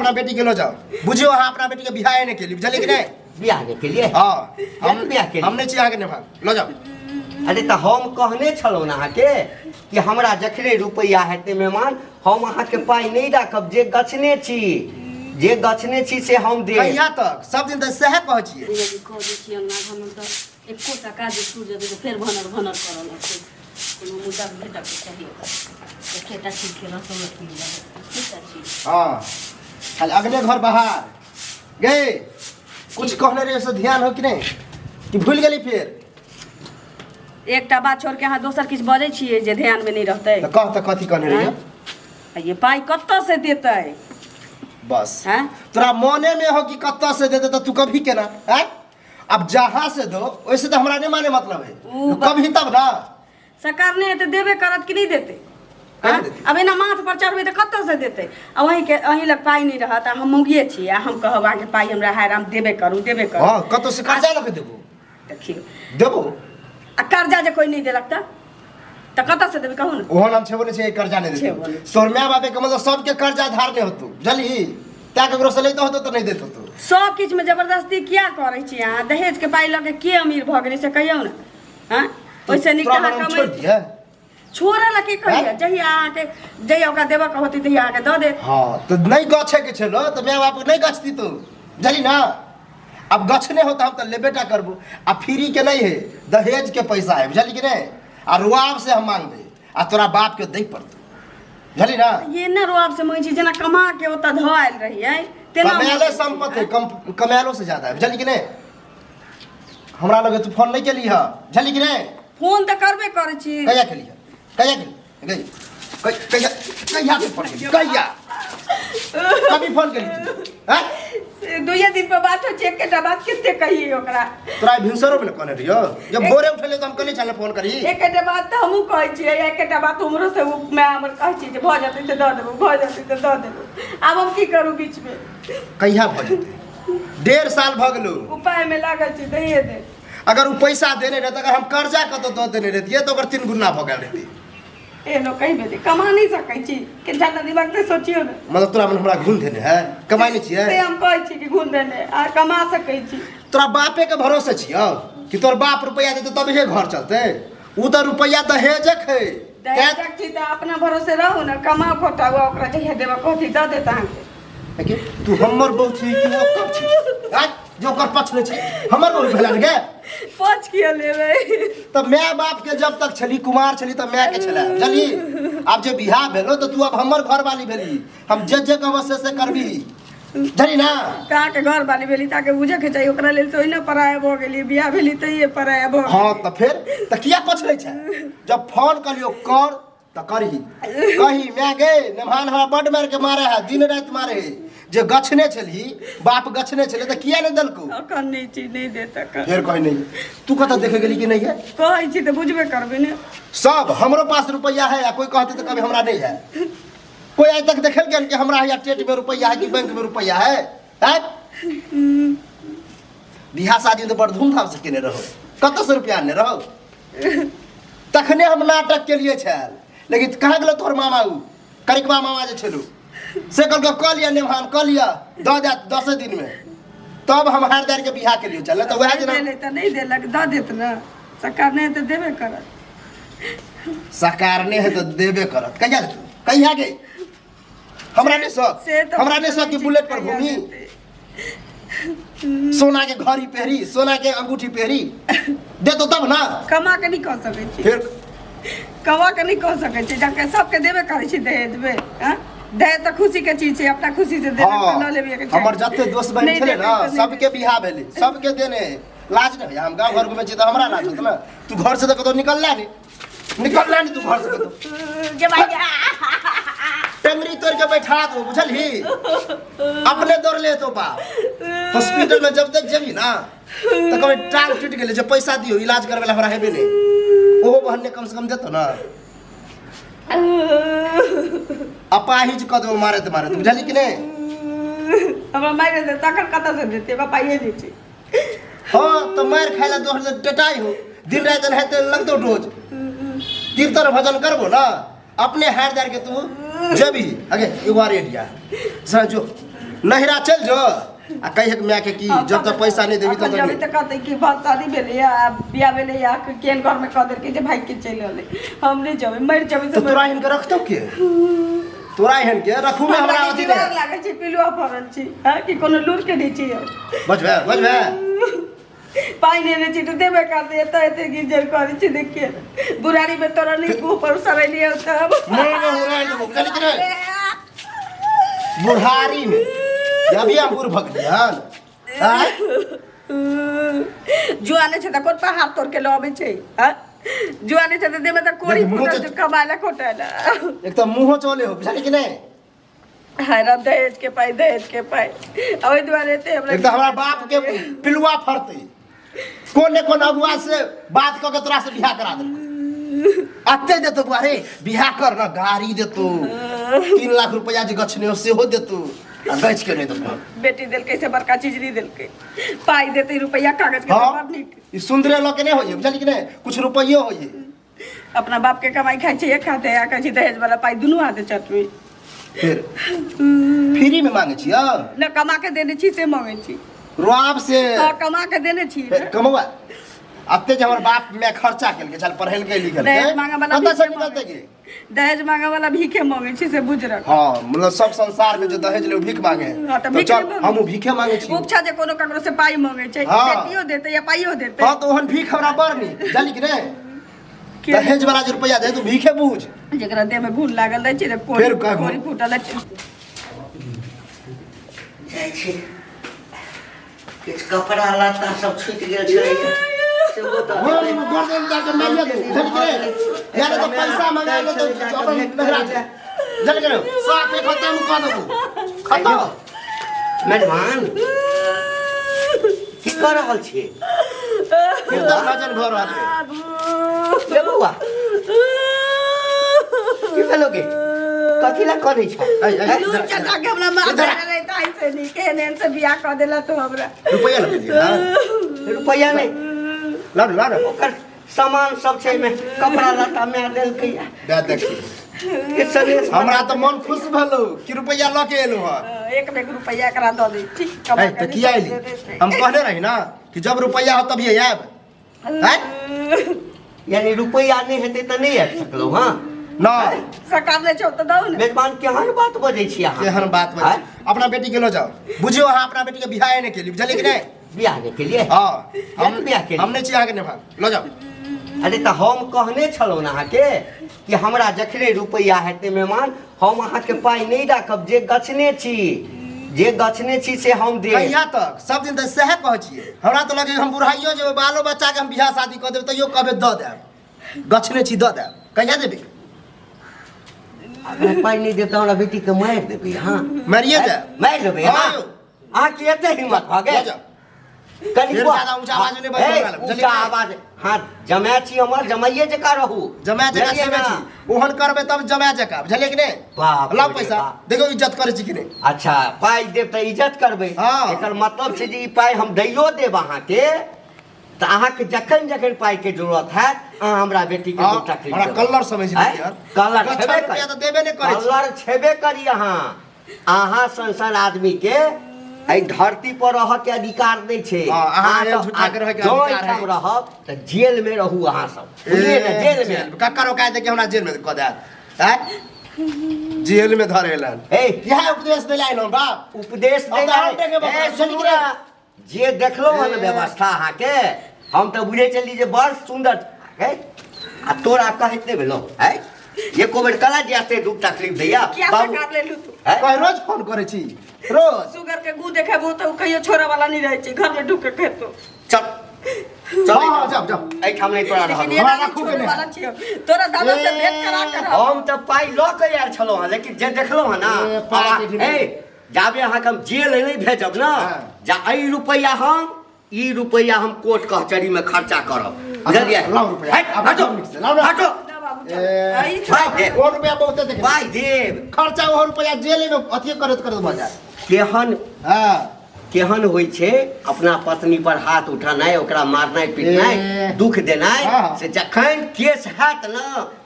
अपना बेटी के लऽ जाओ। बुझियौ अहाँ अपना बेटी के बियाहे नहि केली, बुझलियै कि नहि? बियाह नहि केलियै? हँ, हम बियाह केलियै। हम नहि छी अहाँके नेभान, लऽ जाओ। अरे तऽ हम कहने छलहुँ ने अहाँके कि हमरा जखने रुपैआ हेतै मेहमान, हम अहाँके पाइ नहि राखब। जे गछने छी, जे गछने छी से हम देब। कहिया तक? सब दिन तऽ सएह कहै छियै। यदि कऽ दै छियै अंगना घरमे तऽ एको टाका जे छूट जेतै तऽ फेर भनर भनर करऽ लगतै। कोनो मुद्दा भेटऽके चाही ओकरा। एकेटा चीजके रसम की रहै, एकेटा चीज। हँ, खाली अगले घर बाहर गे। कुछ कहने रहिए से ध्यान हो कि नहीं, कि भूल गेली फेर? एकटा बात छोड़ के अहाँ दोसर किछु बजै छियै जे ध्यानमे नहि रहतै। तऽ कह तऽ, कथी कहने रहिए? आ ये पाइ कतऽ से देतै? बस। हैं? तोरा मने में हो कि कतऽ से देतै, तऽ तू कभी केना हैं? अब जहाँ से दो वैसे तो हमरा नहीं माने मतलब है। ऊ कभी तब ना। सरकार नहि हेतै, देबे करत कि नहि देतै? कहिया आँय? देतै? आब एना माथ पर चढ़बै तऽ कतऽ से देतै? आ वहीँके अहीं लग पाइ नहि रहत आ हम मौगिए छी आ हम कहब अहाँके पाइ हमरा हाय राम, देबे करू, देबे करू। हाँ, कतौ से कर्जा लऽ के देबो। देखियौ। देबो। आ कर्जा जे कोइ नहि देलक तऽ कतऽ से देबै, कहू ने? ओहन हम छेबो नहि छै कर्जा नहि देतौ। छेबो नहि। तोहर माय बाप के मतलब सबके कर्जा धार नहि होतौ, बुझलही? तैं ककरो से लैतो होतौ तऽ नहि दैत होतौ। सब किछुमे जबरदस्ती किया करै छी अहाँ? दहेजके पाइ लऽ के के अमीर भऽ गेलै से कहियौ ने? हँ, ओहिसँ नीक तोरा तऽ अहाँ मन हम कमै छोड़ि दियै? छोड़ऽ लए के कहैया? जहिया अहाँके, जहिया ओकरा देबऽ के होतै तहिया अहाँके दऽ देत। हाँ, तऽ नहि गछैके छलो तऽ माय बापके नहि गछती तू, बुझली ना? अब गछने हो तऽ हम तऽ लेबे टा करबो। आ फ्री के नहीं है, दहेज के पैसा है, बुझली कि नहीं? आ रुआब से हम मांगबे आ तोरा बाप के दै पड़तौ, बुझली ना? ये ने रुआब से मांगै छी, जेना कमा के ओतऽ धऽ आयल रहियै तेना कमायले मांगै छी। संपत्ति कम कमायलो से ज्यादा है, बुझली कि नहीं? हमरा लगे तू फोन नहीं केली है, बुझली कि नहीं? फोन तऽ करबे करै छी। कहिया केली है? कहिया केली गई? कहिया, कहिया के फोन केली? कहिया कभी फोन केली तू हैं? से दुइये दिन पर बात होइ छै, एकेटा बात कते कहियै ओकरा? तोरा भिनसरो में कहने रहियो, जब भोरे उठले तो हम कहले चल फोन करी। एकेटा बात तऽ हमहूँ कहै छियै, एकेटा बात हमरो से ओ माय हमर कहै छियै जे भऽ जेतै तऽ दऽ देबौ, भऽ जेतै तऽ दऽ देबौ। आब हम की करू बीचमे? कहिया भऽ जेतै? 1.5 साल भऽ गेलो। उपायमे लागल छी, दैये दे। अगर ओ पैसा देने रहते, अगर हम कर्जा कतौ दऽ देने रहितियै तऽ ओकर 3 गुना भऽ गेल रहती। एहनो कहि भेलै, कमा नहि सकै छी के ठंडा दिमाग से सोचियौ ने। मतलब तोरा मन हमरा घून देने है, कमाइ नहि छियै? से हम कहै छी कि घून देने आ कमा सकै छी। तोरा बापे के भरोसे छियौ कि तोर बाप रुपैआ देतौ तभिए घर चलते? उ तऽ रुपैआ दहेजक है। दहेजक छी तऽ अपना भरोसे रहू ने, कमाउ खोटाउ, आ ओकरा जहिया देबऽ कहती दऽ देत अहाँके। लेकिन तू हमर बहू छी कि ओकर छी? आँय, जे ओकर पक्ष नहि छै, हमर बहू भेला ने गे? पक्ष किया लेबै? तऽ माय बाप के जब तक छली, कुमार छली, तऽ माय के छलै, बुझली? आब जे बियाह भेलो तऽ तू अब हमर घरवाली भेली। हम जे जे कहबो से से करबी, बुझली ना? तऽ अहाँके घरवाली भेली तऽ अहाँके बुझैके चाही। ओकरा लेल तऽ ओहिना पराया भऽ गेली, बियाह भेली तहिये पराया भऽ गेली। तऽ फेर तऽ किया पछड़ै छै? जब फोन कलियो कर तऽ करही, कही माय गे, नेभान हमरा बड्ड मारि के मारे है, दिन राति मारे है। जे गछने छलही, बाप गछने छलै, तऽ किया नहि देलकौ? अखन नहि छी, नहि देत अखन। फेर कही नहि। तू कतऽ देखे गेली कि नहीं है? कहै छी तऽ बुझबे करबै ने। सब हमरो पास रुपैया है आ कोई कहते तऽ कभी हमरा नहीं है। कोई आइ तक देखल गेल कि हमरा यहाँ टेट में रुपैया है कि बैंक में रुपैया है? हैं? बियाह शादी तऽ बड़ धूमधाम से केने रहो, कतऽ से रुपया आनने रहो? तखने हम नाटक के लिए छल, लेकिन कहाँ गेलो तोहर मामा? उ करिकबा मामा जे छलू से कहलकै कऽ लिअ नेभान, कऽ लिअ, दऽ देत 10 दिन में। तब हम हारि दारि के बियाह के लिए चल तऽ वएह जेना देलै तऽ नहि देलक, दऽ देत ने। सरकार नहि तऽ देबे करत। सरकार नहि है तऽ देबे करत। कहिया देतौ? कहिया गे? हमरा नहि शौक, से तऽ हमरा नहि शौक कि बुलेट पर कहिया घूमी, देतै। सोना के घड़ी पहरी, सोना के अंगूठी पहरी। देतो तब ना। कमा के नहि कऽ सकै छी। फिर कमा के नहि कऽ सकै छी, जाके सबके देबे करै छी दहेजमे। हँ, दहेज तऽ खुशी के चीज छै, अपना खुशी से देबे हाँ, लऽ लेबे के चाही। हमर जते दोस्त बहिन नहि छलै देतै ना, तऽ नहि सबके बियाह भेलै, सबके देने। लाज नहि होइया? हम गाँव घर घुमै छी तऽ हमरा लाज होत ने? तू घर से तऽ कतौ निकलला नहि, निकलला नहि तू घर से कतौ। देतै। गे भाई, टंगरी तोड़ के बैठा दो, बुझलही? अपने दौड़ ले तो बाप हॉस्पिटल में जब तक जेबी ना तऽ कहबै टांग टूटि गेलै, जे पैसा दियौ, इलाज करबै लए हमरा हेबे नहि। ओहो बहन्ने कम से कम देतो ना। अपाहिज कऽ देबो मारैत मारैत, बुझलही कि नहि? हमरा मारि देतै तखन कतऽ से देतै? हमरा पाइए नहि छै। हाँ, तऽ मारि खाय लए दोसर टेटाइ हो, दिन राति एनाहिते लगतौ रोज। कीर्तन भजन करबो ना, अपने हारि दारि के तू जेबही। अगे एगो आर एडिया सर जो नहिरा चल जो आ कहिए माय के कि जब तक पैसा नहीं देबी तब अखन तक जब नहीं। तक कहते कि बात शादी भेलै आ बियाह भेलै आ केहन घर में कह देलकै जे भागि के चलि अलै हम नहि जेबै मरि जेबै तो तोरा एहन के रखतो के तोरा एहन के रखू में हमरा अथी डर नहीं लागै छै पिलुआ फड़ल छी हँ कि कोनो लूर के नहि छी हम। बजबे बजबे पानि नेने छी तऽ देबे करतै एतऽ एते गिजर करै छी देखिए बुढ़ारी में तोरा नहि गुह पर सड़ैलियै तब मुँह में हुराइ देबो बुझली कि नहीं बुढ़ारी में अभी हम बूढ़ भऽ गेलियै हन आँय? जुआने छै तऽ कोन पहाड़ तोड़ के लऽ अबै छै हँ जुआने छै तऽ देबै तऽ कोरी देख, मुँह फूटल तऽ- छै कमाय लए खोटाय लए एक तऽ मुँहो चले हो बुझली कि नहीं हाय राम दहेज के पाइ दहेज के पाइ ओहि दुआरे एते हमरा एक तऽ हमरा बाप के पिलुआ फड़तै कोन ने कोन अगुआ से बात कऽ के तोरा से बियाह करा देलको अते देतो बुआ रे बियाह कर ना गाड़ी देतो 3 लाख रुपया जे गछने हो सेहो देतो आ गछ के नहीं देतो। बेटी देलकै से बड़का चीज नहीं देलकै पाइ देतै रुपैआ कागज के हाँ बड़ नीक। ई सुंदरे लऽ के नहीं होइए बुझली कि नहीं कुछ रुपये होइए। अपना बाप के कमाई खाइ छै एक हाथे आ कहै छै दहेज वाला पाइ दुनू हाथे चटबै। फिर फ्री में मांगे छी हाँ? न कमा के देने छी से मांगे छी। रुआब से। हाँ, कमा के देने छी। कमौआ अते जे हमर बाप में खर्चा केलकै चल पढ़ेलकै लिखेलकै दहेज मांगे वाला कतऽ से भीखे निकलतै मांगे के दहेज मांगे वाला भीखे मांगे छी से बुझ रख। हाँ मतलब सब संसार में जो दहेज ले भीख मांगे है। हाँ, तऽ तो भीख चल नहि मांगे। हमहूँ भीखे मांगे छी। उपछा जे कोनो ककरो से पाइ मांगे छै हाँ। बेटियो देतै या पाइयो देतै। हाँ तो ओहन भीख हमरा बड़ नीक जानी कि नहीं के? दहेज वाला जे रुपया दे तू भीखे बूझ। जेकरा देह में घुन लागल रहै छै ने कोरी फेर कहू। कोरी फूटल रहै छै। जाइ छी किछु कपड़ा लत्ता सब छूटि गेल छलैया सेहो तऽ घोर में गर्दन जाके मारिया दे जानी कि नहीं यार तो पैसा मंगा ले तो अपन नहरा दे जानी कि नहीं साफ एक खत्म कर देबू खत्म। मेहमान की कऽ रहल छियै? फिर तऽ भजन भऽ रहल है। बाबू रे बौआ की भेलो गे कथी लए करै छ? ऐ, ऐ, लूट चटा के हमरा मार इधर आ। देने रहे ताहि से नीक एहन एहन से बियाह कऽ देला तो हमरा। रुपया लऽ लेलियै हँ? रुपैआ नहि। लाउ ने, लाउ ने। ओकर सामान सब छै एहिमे कपड़ा लत्ता माय देलकै दए देखी के सनेश। हमरा तऽ मन खुश भेलौ कि रुपया लऽ के एलहुँ हँ। एक ने एक रुपैआ एकरा दऽ दै ठीक कमा है के तऽ किया दे एली? देतै। हम कहने रही ना कि जब रुपया हो तभी आयब हैं? यानी रुपैआ नहि हेतै तऽ नहि आबि सकलहुँ हँ? नहि। सरकार नहि छौ तऽ दौ ने। मेजबान केहन बात बजै छी अहाँ? केहन बात बजै आँय? छी? अपना बेटी के लऽ जाओ बुझियौ अहाँ अपना बेटी के बियाहे नहि केली बुझलियै कि नहि? बियाह नहि केलियै? हँ हम बियाह केलियै? हम नहि छी अहाँके नेभान लऽ जाओ। अरे तऽ हम कहने छलहुँ ने अहाँके कि हमरा जखने रुपैआ हेतै मेहमान हम अहाँके पाइ नहि राखब जे गछने छी जे गछने छी से हम देब। कहिया तक सब दिन तऽ सएह कहै छियै हमरा तऽ लगैए हम बुढ़ाइयो जेबै बालो बच्चाके हम बियाह शादी कऽ देबै तैयो कहबै दऽ देब गछने छी दऽ देब कहिया देबै? अगर पाइ नहि देब तऽ हमरा बेटीके मारि देबै अहाँ। मारिए देब। मारि देबै हँ अहाँ? यौ। अहाँके एते हिम्मत भऽ लऽ गेल? जाउ। कनि फेर ज्यादा ऊँचा आवाज नहि बजबै हे, हमरा लग, ऊँचा आवाज हाँ जमाए छी हमर जमाइए जकाँ रहू। जमाए जकाँ बुझलियै छेबे ने? छी ओहन करबै तब जमाए जकाँ बुझलियै कि नहि? बाप लाउ रे पैसा बाप। देखियौ इज्जत करै छी कि नहि। अच्छा पाइ देब तऽ इज्जत करबै। हाँ। एकर मतलब छै जे ई पाइ हम दैयो देब अहाँके तऽ अहाँके जखन जखन पाइके जरूरत हैत अहाँ हमरा बेटीके हाँ, दू तकलीफ हमरा देबै। कलर समझि आँय? लेलियै हन। कलर गच्छर छेबे रुपया करी। तऽ देबे नहि करै छी। कलर छेबे करी अहाँ अहाँ सन सन आदमी के एहि धरती पर रहऽ के अधिकार नहि छै। हाँ, अहाँ एहन सब झूठा के रहऽ के जँ अधिकार एहिठाम है। रहब तऽ जेल में रहू अहाँ सब बुझलियै ने जेल में। कक्कर ओका दे के हमरा जेल में कऽ देत आँय? जेल में धरेलन ए इएह उपदेश दै लए अयलहुँ बाप। उपदेश अब तऽ हम टेके दै बता, सुनू ने जे देखलहुँ हन ए। व्यवस्था अहाँके हम तऽ बुझै छली जे बड़ सुन्दर है आ तोरा कहैत नहि भेलौ है एको बेर कला जे एते दुख तकलीफ दैया किया बाबू सरकार लेलू तू? है? कहे रोज फोन करै छी रोज। सुगर के गू देखेबो तऽ ओ कहियो छोड़े वाला नहीं रहै छै घर में ढुक के खेतो। चल चल। हाँ, हाँ, जाओ, जाओ। एहिठाम नहि तोरा लेकिन रहल। एना हमरा नहि राखू के छोड़े नहि। वाला छियौ तोरा दादा से ए, भेंट करा के रहब। हम तऽ पाइ लऽ कऽ आयल छलहुँ हँ लेकिन जे देखलहुँ हँ ना ए, पाइ के ढेरी। ए जाबे अहाँके हम जेल नहि भेजब ना हाँ। जा एहि रुपैआ हम ई रुपैआ हम कोर्ट कचहरी में खर्चा करब बुझलियै? लाउ रुपैआ। हट, आब हटो, नीक से, लाउ ना। हटो। ना बाबू, चल। ए, आ, ई पाइ देब। ओ रुपैआ बहुते देख पाइ देब। खर्चा ओ रुपैआ जेले में अथिये करैत करैत भऽ जायत। केहन हाँ। केहन होइ छै अपना पत्नी पर हाथ उठेनाइ ओकरा मारनाइ पीटनाइ ए। दुख देनाइ हाँ। से जखन केस हैत न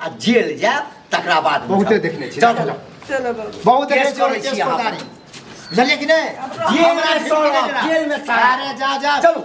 आ जेल जायब तकरा बाद बुझब। बहुते देखने छी। चल चलो। चलो बाबू। बहुत देखने केस छी करै छी केस अहाँ। फौजदारी। बुझलियै कि नहि? जेल हमरा में झिमकी सड़ब, नहि देना। जेल में सड़ब। अरे जा जा। चलू।